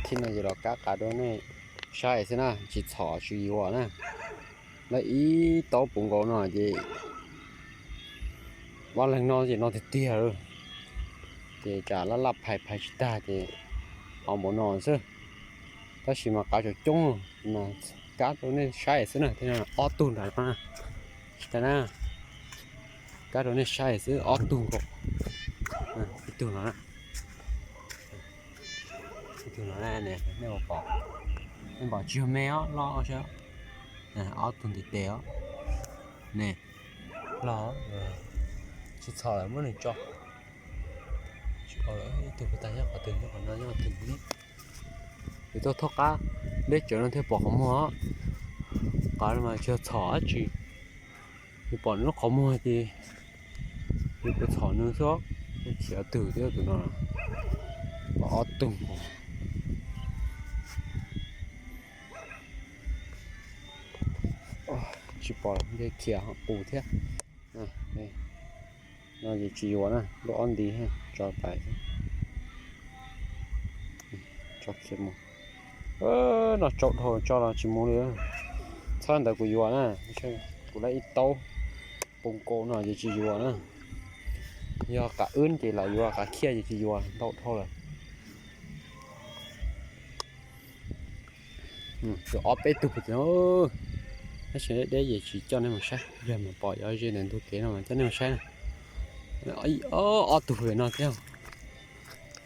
Tib no ces los kab qav rau nej saib xwb na, tsis txhom tsis yuav na. Lawv ib taub puv nkaus no ces vaj leeg no ces no tiag tiag lawm. Ces tsam laj laj phais phais tsis tag ces ho npaum no xwb. Tab sis mas qav tseem coob, kab rau nej saib xwb na, ob tug nram no na. Kab rau nej saib xwb, ob tug nkaus. Ib tug no, ib tug no, nej pom, nej pom tsis yog me os, loj os, ob tug ntiv tes os. Ne, loj, tsis txhom lawm muab nws tso. Tsis pom lawm, ib tug puas tag nyob qhov twg, nyob qhov no nyob qhov twg ne. Yus tuaj thauj qab deb tsawv no thiaj pom qhov muag os. Qav mas tsis txhom dab tsi, yus pom nws lub qhov muag ces yus kuj txhom nws xwb. Khiav twg thiab tus no, pom ob tug. Tsis pom, nce khiav qus thiab. No ces tsis yuav na, lub ob ntiv tso pais. Tso khiav mus. No tsau dhau tso los tsis mus li. Txhob ntawd kuv yuav na, kuv lawv ib taub pus nkaus no ces tsis yuav na. Yog qav wb ces lam yuav, qav khiaj ces tsis yuav, ntau dhau lawm. Ob peb tug puag tim no, tab sis deb deb ces tsis coj nej mus saib, yog mus pom yuav ze ntawm ntug kev no mas coj nej mus saib na. Ob tug pem no thiab,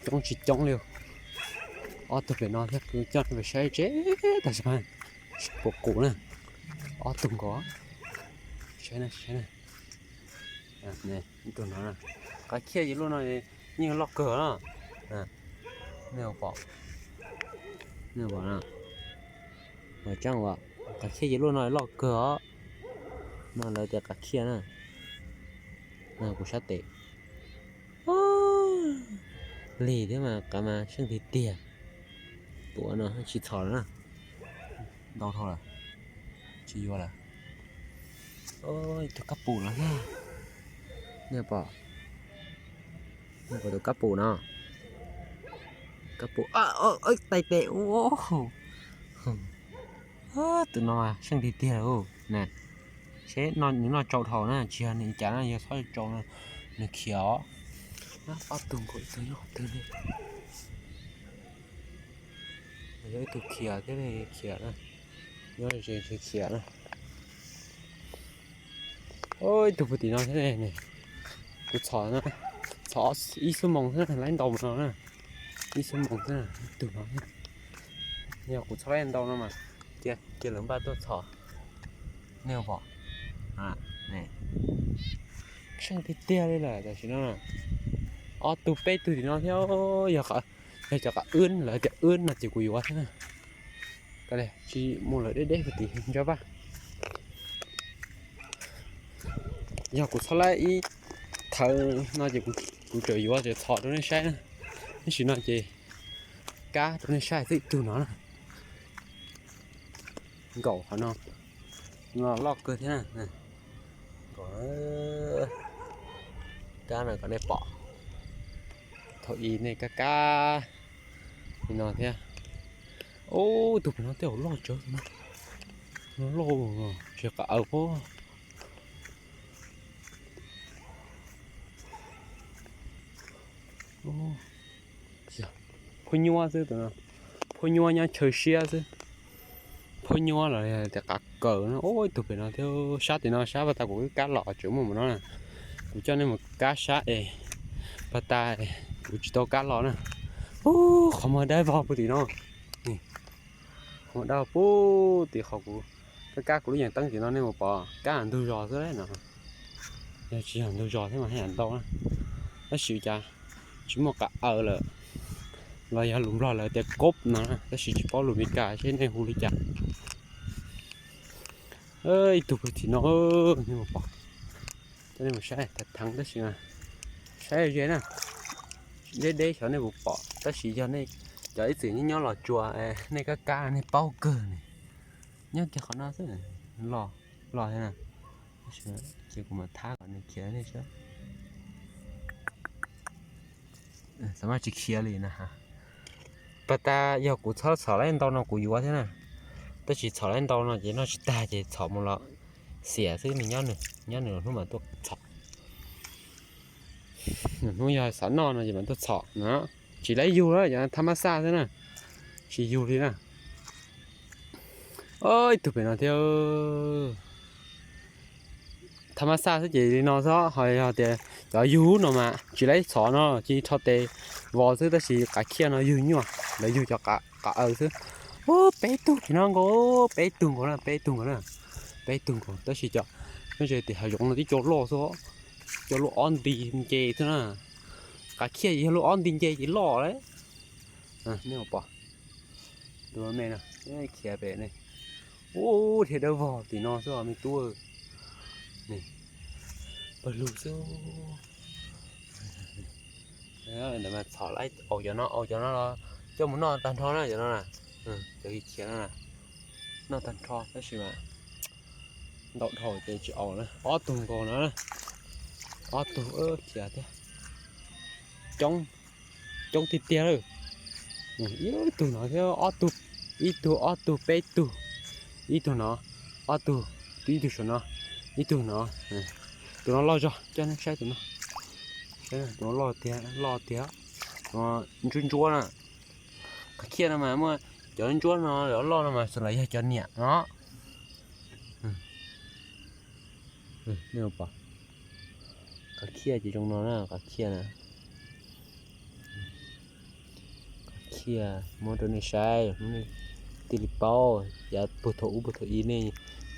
coob tsis coob li. Ob tug pem no thiab, kuv coj nej mus saib tsev tas zog, puas qus na. Ob tug nkaus, saib na, saib na. Tus no, qav khiaj yus lub no yeej loj kawg na. Nej pom, nej pom, qav khiaj yus lub no loj kawg os. No lawv tias qav khiaj na. Kuv sab tes lig thiab mas qav mas seej tiag tiag. Tuav no tsis txhom lawm na. Ntau dhau lawm, tsis yuav lawm. Tus kab pum no thiab, nej pom, nej pom tus kab pum no, kab pum, tais tes ua. Tus no mas seej tiag tiag lawm na. Seb nws noj tsau dhau na, tsis yog nws cas na, yog txhob tsau nws khiav os. Ob tug nkaus, ib tug nyob qhov twg li. Yog ib tug khiav thiab, khiav na, nyob ze khiav na. Ib tug puag tim no thiab ne. Kuv txhom, txhom ib xuab moos xwb na, laib ntau no na. Ib xuab moos xwb na, ib tug no. Yog kuv txhob laib ntau no mas cia, cia lawv npaj tuaj txhom. Nej pom, seej tiag tiag li lawm tam sim no. Ob tug peb tug tim no thiab, yog, yog cov qav wb, lawv tias wb no ces kuv yuav thiab na. Tsis mus lawm deb deb puag tim ntsa vaj. Yog kuv txhob laib ib thawv no ces kuv tseem yuav tseem txhom rau nej saib na. Tab sis no ces kab rau nej saib xwb ib tug no na. Nkaum qhov no, no loj kawg thiab na. Nkaum, kab no kom nej pom. Thaum ub nej kab kab li no thiab. Ub, tus pem no tej zaum loj tsawv no. Loj, tsis qav aws pob. Phua nyuab xwb tus no, phua nyuab nyob chaw siab xwb. Phua nyuab los tias qav kaws no. Ub, ib tug pem no thiab, sab tim no sab pas tas kuv kab los tseem muaj mus no na. Kuv coj nej mus kab sab es pas tas kuv tsis tau kab los na. Ub, qhov muag dawb vog puag tim no. Qhov muag dawb vog puag tim qhov kuv kab kab kuv lub yees teeb tim no nej mus pom kab ntug zos xwb no. Yog tsis yog ntug zos thiab mas haj yam ntau na. Tab sis cas tsis muaj qav aws lawm, los yog lus Nplog lawv tias kub no na, tab sis tsis paub lus Meskas seb nej hu li cas. Ib tug puag tim no, nej mus pom, coj nej mus saib theev tab sis saib ze na, deb deb xyov nej puas pom, tab sis yog nej cov ib txwm nyob nyob Los Tsuas, nej kab kab nej paub kawg ne. Nyob kiag qhov no xwb, loj, loj thiab na. Ces kuv mam thab kom nws khiav nej saib. Xav mas tsis khiav li na. Pas tas yog kuv txhob txhom laib ntau no kuv yuav thiab na. Tab sis txhom laib ntau no ces noj tsis tag ces txhom mus los xiam xwb, nws nyob nws, nyob nws los hnub mam tuaj txhom. Hnub yog xav noj no ces mam tuaj txhom na. Tsis laib yug na, yog thab mab xaj xwb na, tsis yug li na. Ib tug pem no thiab. Thab mab xaj xwb ces li no xwb, ho yog tias cov yug no mas tsis laib txhom no, cia rho tes vos xwb, tab sis qav khiaj no yug nyuaj, lawv yug cov qav aws xwb. Ub, peb tug pem no nkaus, peb tug nkaus na, peb tug nkaus na, peb tug nkaus, tab sis cov nyob ze tim hav zoov no tib co loj xwb, co lub ob nti nce xwb na. Qav khiaj yog lub ob nti nce ces loj lawm. Nej pom, tus me no khiav pem ne, ub, dhia dawb vog tim no xwb me tub. Pawg lug xwb. Ntawd mas txhom laib, au cov no, au cov no los coj mus noj tag nrho na, cov no na, cov khiav no na, noj tag nrho tab sis mas ntau dhau ces tsis au na, ob tug nkaus no, ob tug khiav thiab. Coob, coob tiag tiag lawm. Ib tug no thiab ob tug, ib tug ob tug peb tug, ib tug no, ob tug, ib tug saum no, ib tug no. Tus no loj zog, coj nej saib tus no. Tus no loj tiag, loj tiag. Tus no ntsuab ntsuab na. Qav khiaj no mas muaj cov ntsuab no, loj no mas xws li yog cov niam no. Qav khiaj ces zoo no na, qav khiaj na. Qav khiaj muab rau nej saib, nej thiaj li paub yav puag thaum ub puag thaum i nej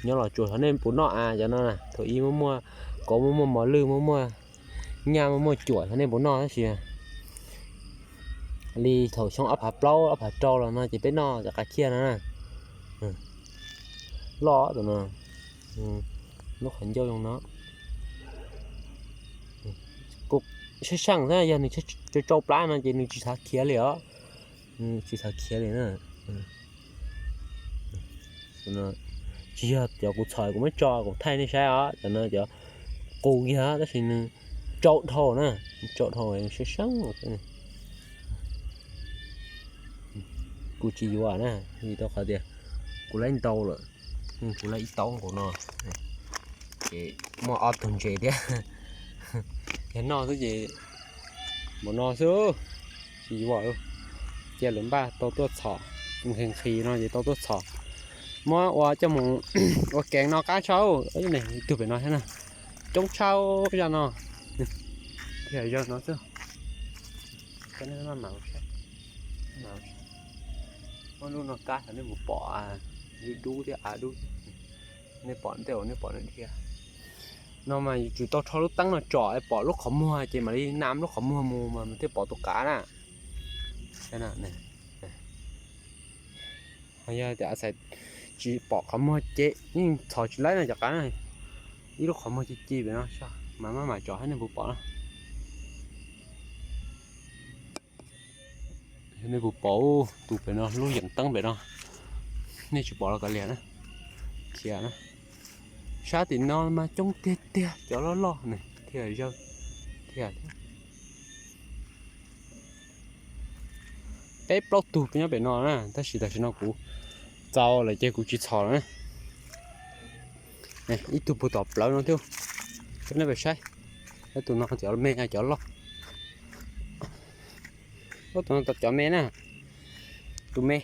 nyob los tsuas xyov nej puas noj a cov no na. Thaum i muaj muaj kauv, muaj muaj mos lwj, muaj muaj nyaj, muaj muaj cuam xyov nej puas noj tab sis li thaum xyoo ob phav plaub ob phav rau los no ces peb noj cov qav khiaj no na. Loj tus no, lub qhov ncauj zoo no. Kuj sab seej xwb, yog nws tsau tsau plab no ces nws tsis xav khiav li os. Tsis xav khiav li na. Tsis yog cov kuv txhom kuv muab tso kuv thaij nej saib os, cov no cov qus kiag tab sis nws tsau dhau na, tsau dhau sab seej. Kuv tsis yuav na, vim rau qhov tias kuv laib ntau lawm, kuv laib ib taub nkaus no, ces muaj ob tug ntses thiab. Yog noj xwb ces npaum no xwb, tsis yuav. Cia lawv npaj tau tuaj txhom, nqhis nqhis no ces tau tuaj txhom. Muab ua coj mus ua kev no qab tshaj. Ib tug pem no thiab na, coob tshaj zaj no. Thiaj zaj no xwb. Muab lub no kab xyov nej puas pom, dub dub thiab av dub. Nej pom tej uas nej pom no dhia. No mas yus tsum tau rho lub teeb no tsom es pom lub qhov muag ces mam li nam lub qhov muag mus mas thiaj pom tus qav na. Yog tias tsis pom qhov muag ces yeej txhom tsis laib no cov qav na. Ib lub qhov muag ci ci pem no, mas maj mam tsom saib nej puas pom no. Nej puas pom tus pem no, lub yeem teeb pem no, nej tsis pom los kav liam na, khiav na. Sab tim no mas coob tiag tiag, cov loj loj ne thiaj zawj thiab. Peb plaub tug nyob pem no na, tab sis tam sim no kuv txaus lawm ces kuv tsis txhom lawm na. Ib tug puag tom plawv no thiab, coj nej pem saib. Tus no cov me, cov loj. Tus no cov me na, tus me,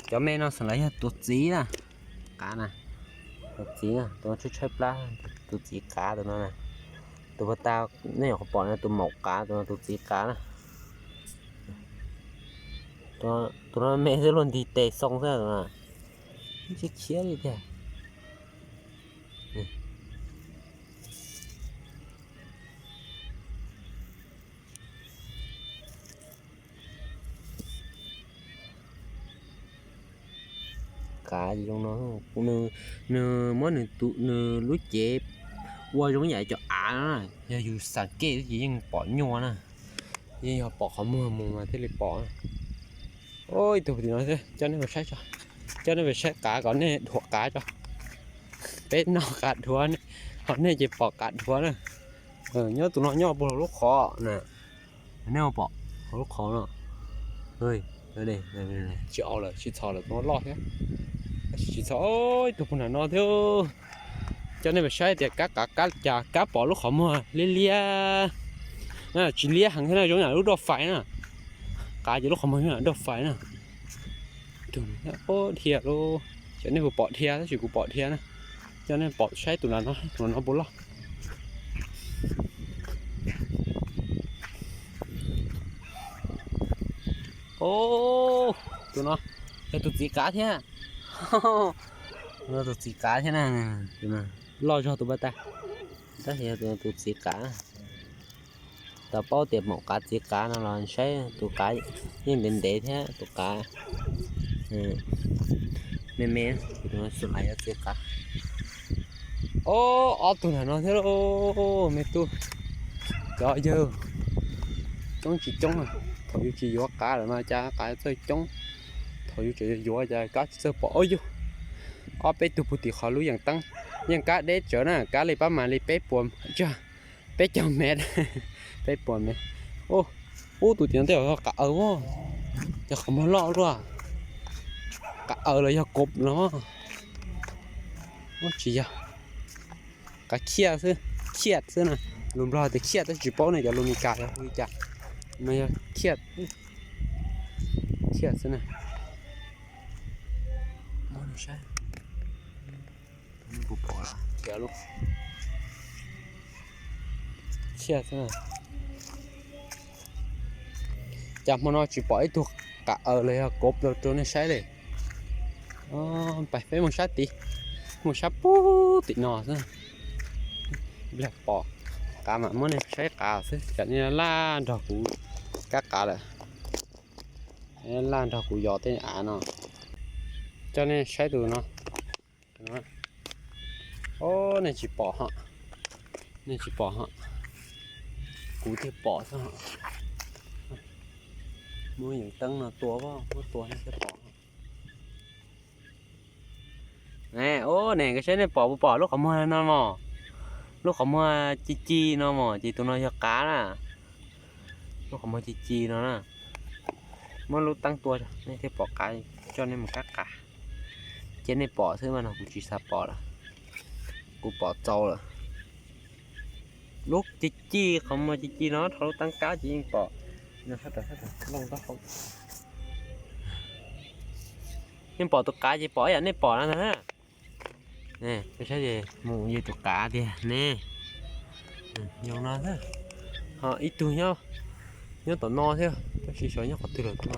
cov me no xeem lawv yog tus txiv na, qav na, tus txiv na, tus no tshaib tshaib plab, tus txiv qav tus no na. Tus puag ta nej nyuam qhuav pom no tus maum qav, tus no tus txiv qav na. Tus no me xwb, luaj nti tes xoo xwb tus no, tsis khiav li tiag. Qav zoo no, nws muab nws lub cev ua zoo yam cov av no, yog yus xam kej xwb ces yeej pom nyuaj na, yeej yog pom qhov muag mus mas thiaj li pom. Ib tug tim no thiab, coj nej mus saib tso, coj nej mus saib qav kom nej dhuav qav tso. Peb noj qav dhuav, ho nej ces pom qav dhuav na. Nyob tus no nyob puag hauv lub qhov na, nej pom hauv lub qhov no. Tsis au lawm, tsis txhom lawm, tus no loj thiab. Tab sis tsis txhom, ib tug puag nram no thiab. Coj nej mus saib tias kab qav kab cas kab pom lub qhov muag liab liab. Tsis liab heev thiab na, zoo yam lub doj fais na. Qav ces lub qhov muag zoo yam doj fais na. Dhia lauj, cov nej puas pom dhia tab sis kuv pom dhia na. Coj nej pom saib tus nram no, tus nram no puas loj. Tus no yog tus txiv qav thiab. Tus no tus txiv qav thiab na. Loj zog tus pas tas, tab sis yog tus txiv qav. Tau paub tias maum qav txiv qav no los saib tus qav yeej ntev ntev thiab tus qav me me, xus las yog txiv qav. Ob tug nram no thiab lauj, me tub. Cov yawg coob tsis coob, thaum yus tsis yuav qav lawm mas cas qav txawj coob, thaum yus tseem yuav cas kab tsis txawj pom. Ob yug, ob peb tug puag tim qhov lub yeej teeb, yeej kab deb tsawv na, kab li pab mas li peb puas, peb caug mev, peb puas mev. Ub, tus tim no tej zaum yog qav aws, cov qhov muag loj luaj. Qav aws los yog kov no, ub tsis yog, qav khiaj xwb, khiaj xwb na. Lus Nplog tias khiaj tab sis tsis paub nej cov lus Meskas yog hu li cas, no yog khiaj, khiaj xwb na. Cas hmo no tsis pom ib tug qav aws los yog kov rau nej saib li. Pais peb mus sab tid, mus sab puag tim no xwb. Pom qav mas muab nej saib qav xwb, tsam nej laj nrog kuv kab qav lawm, laj nrog kuv yos tej av no. Coj nej saib tus no. Ob, nej tsis pom hos, nej tsis pom hos, kuv thiaj pom xwb. Muab yees teeb no tua, muab tua nej thiaj pom. Ub, ne, koj saib nej pom puas pom lub qhov muag no mos, lub qhov muag ci ci no mos ces tus no yog qav na. Lub qhov muag ci ci no na, muab lub teeb tua nej thiaj pom qav, coj nej mus kab qav. Ces nej pom xwb mas no kuv tsis xav pom lawm, kuv pom txaus lawm. Lub ci ci, qhov muag ci ci no rho lub teeb kab ces yeej pom. Yeej pom tus qav ces pom ib yam nej pom no ntag na. Saib mus yog tus qav tiag ne. Yog no, ho ib tug nyob tom no thiab, tab sis xyov nyob qhov twg lawm no.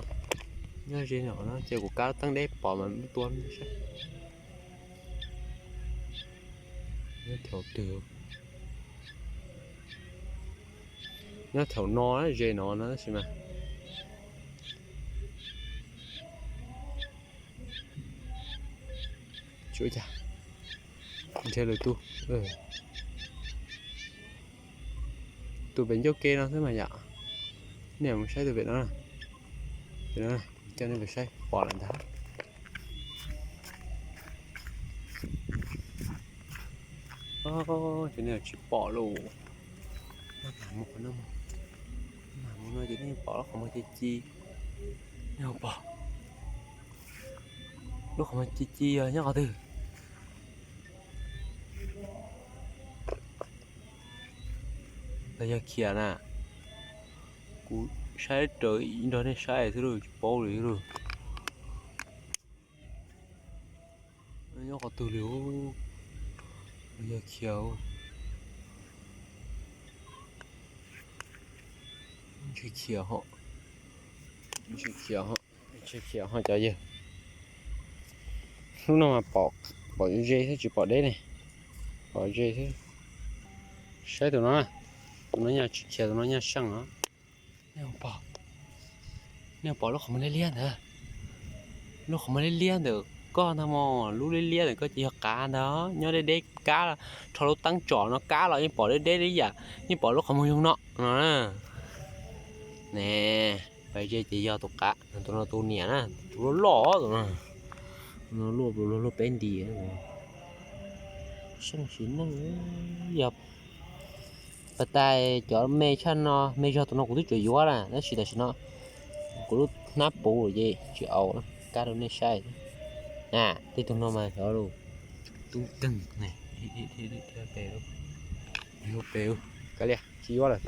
Nyob ze no no ces kuv kab teeb deb pom mas tua saib. Nyob thaum twg, nyob thaum no ze no no tab sis mas. Tsuav cas, nrhiav lwm tus. Tus pem ncauj ke no xwb mas yom. Nej mus saib tus pem no, pem no, coj nej mus saib pom lawm ntag. Ces nej tsis pom lauj. Mus qhov no, mus no ces nej pom lub qhov muag ci ci. Nej pom lub qhov muag ci ci yog nyob qhov twg? Los yog khiav na? Kuv saib raws nrog nej saib xwb lauj, tsis paub li lauj. Nyob qhov twg li? Los yog khiav? Ntshe khiav ho, ntshe khiav ho, ntshe khiav ho cov yawg. Hnub no mas pom ze xwb tsis pom deb ne, pom ze xwb. Saib tus no, tus no nyaj tsis khiav, tus no nyaj seej os. Nej pom, nej pom lub qhov muag liab liab ntawd, lub qhov muag liab liab ntawm koj ntag mos, lub liab liab ntawm koj ces yog qav ntag, nyob deb deb kab, rho lub teeb tsom no kab los yeej pom deb deb li yam, yeej pom lub qhov muag yoog no no. Ne, pais ze ces yog tus qav, tus no tus niam na, tus loj loj tus no, tus no luaj luaj peb nti. Seej sim neej, yog pas tais cov me tshaj no me zog tus no kuv twb tsuas yuav na, tab sis tam sim no kuv lub Hnab puv ces tsis aus, kab rau nej saib. A, tej tug no mas xyov lus, tub teeg ne, pe, kav liam tsis yuav lawm.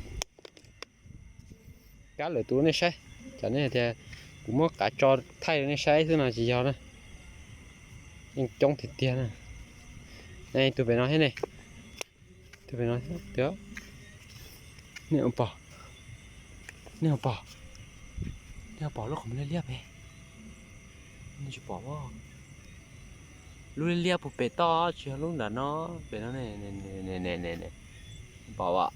Kab lawm tus nej saib, tsam nej tias kuv muab qav tso thaij rau nej saib xwb no tsis yog na. Yeej coob tiag tiag na. Tus pem no thiab ne, tus pem no, nej pom, nej pom, nej pom lub qhov muag liab liab pem, nej tsis pom, lub liab liab puag pem toj tsis yog lub nram no, pem no, pom as,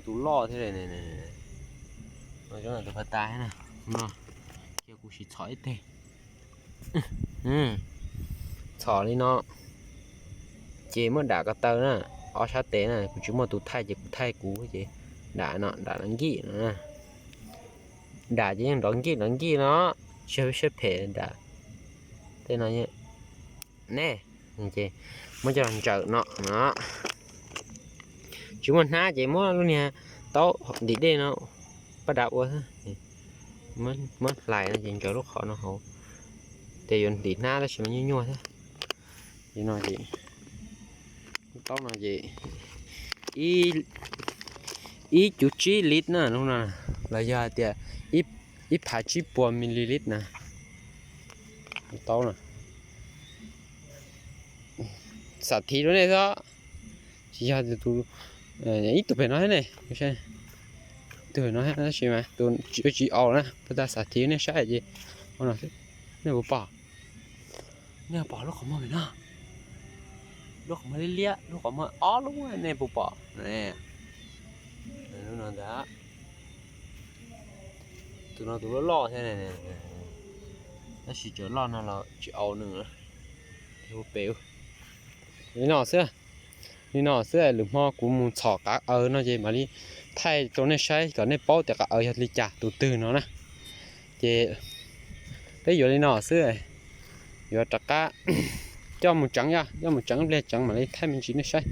tus loj thiab, tus pha tas no, cia kuv sim txhom ib teg. Txhom li no ces muab dam ko taw na, ob sab tes na, kuv tsis muaj tus thaij ces kuv thaij kuv ces dam no, dam no nkij no. Dam ces yeej nrov nkij nrov nkij no, tsis yog siab phem dam. Tej no ne, ces muab coj los ntsaws no no. Tsis muaj hnab ces muab lub niag taub ntim dej no paj dav ua xwb. Muab hlais no ces ntsaws lub qhov no hauv, ces yuav ntim hnab tab sis mas nyuaj nyuaj xwb. Li no ces, lub taub no ces ib cuv tsib lit na, lub no los yog hais tias ib phav tsib puas mililit na. Lub taub no xam thiv rau nej xwb, tsis yog tus, ib tug pem no thiab ne, tus pem no tab sis mas tus tsis aus na, paj tas xam thiv nej saib ces, nej puas pom, nej pom lub qhov muag pem no, lub qhov muag liab liab, lub qhov muag ob lub nej puas pom? Lub no ntag. Tus no tus loj loj thiab, tab sis cov loj no los tsis aus nws, thiab ua pem. Li no xwb, li no xwb, lwm hmo kuv mus txhom qav aws no ces mam li thaij rau nej saib kom nej paub tias qav aws yog li cas tus twg no na. Ces peb yuav li no xwb, yuav rov qab coj mus tseev, yog coj mus tseev ib pliag tseev mam li thaij me ntsis nej saib.